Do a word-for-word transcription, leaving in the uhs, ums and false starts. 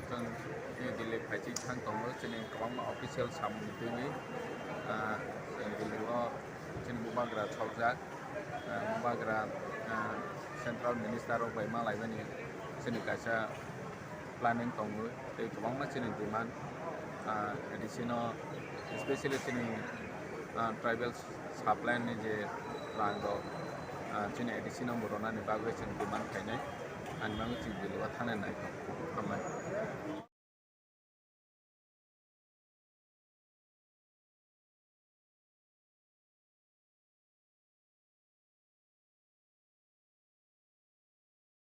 Chwng New Delhi phaichi thang tongo, chini kwbangma official samung twiwi, ah, chwng Delhi o chini bubagra chokjak, ah, bubagra, ah, central minister rok bai ma laibani chini kaisa planning tongo, tei kwbangma chini demand, ah, A D C no, especially chini, ah, tribal supply ni je rang rok, ah, chini A D C no bo rwnani bagwi chwng demand khainai, ani bagwi chwng Delhi o thangna nai tongo.